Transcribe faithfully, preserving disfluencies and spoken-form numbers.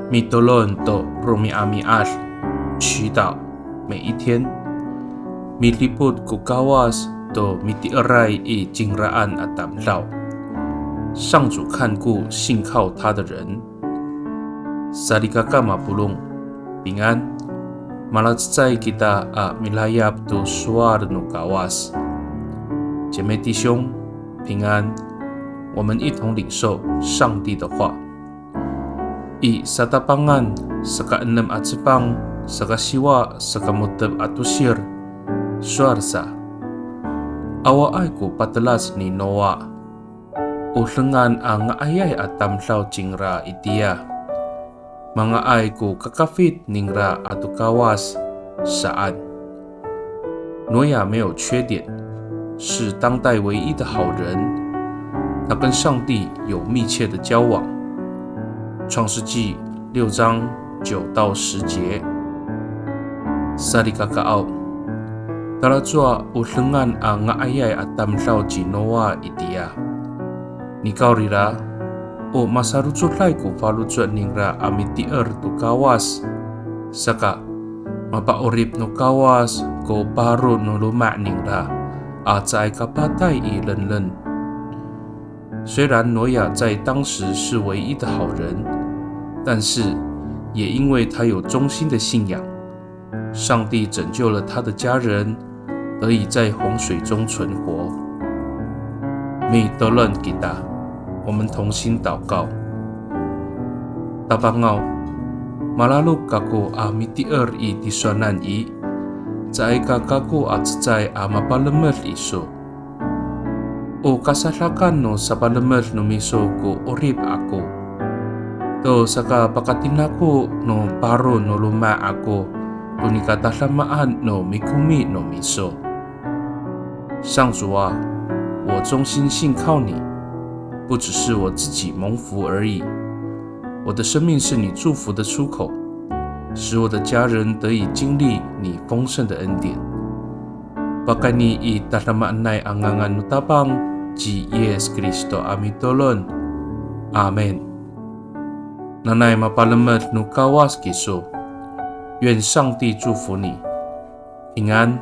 Mitolon to romi'ami'ad, 祈祷每一天。Midipot ko Kawas to miti'eray i cingraan a tamdaw. 上主看顾信靠他的人。Salikaka mapolong, 平安。Malacecay kita a milayap to sowal no Kawas. 姐妹弟兄，平安。我们一同领受上帝的话。I Satapangan, saka enem a cefang, saka siwa, saka mo^tep a tosir, sowal sa. Awaay ko patelac ni Noa. O dengan a nga'ayay a tamdaw cingra itiya. Manga'ay ko kakafit ningra ato Kawas, saan. 挪亚没有缺点，是当代唯一的好人，他跟上帝有密切的交往。创世纪六章九到十节。Salikakaaw, talacowa o dengan a nga'ayay a tamdaw ci Noa itiya. Nikawrira, o masarocoday ko faloco' ningra a miti'er to Kawas, saka mapa'orip no Kawas ko paro no loma' ningra a caay ka patay i lenlen. 虽然挪亚在当时是唯一的好人，但是也因为他有忠心的信仰，上帝拯救了他的家人，得以在洪水中存活。Mitolon kita, 我们同心祷告。Tapangaw, malalok kako a miti'er i tisowanan i, caay ka kako a cecay a mapalemed iso. O kasadakan no sapalemed no miso ko 'orip ako to sakapakatinako no paro no loma' ako to nika tadamaan no mikomi no miso. 上主啊，我忠心信靠你，不只是我自己蒙福而已，我的生命是你祝福的出口，使我的家人得以经历你丰盛的恩典。Pakayni i tadamaanay a ngangan no Tapang ci Yis Kristo a mitolon. Amin. Nanay mapalemed no Kawas kiso. 愿上帝祝福你，平安。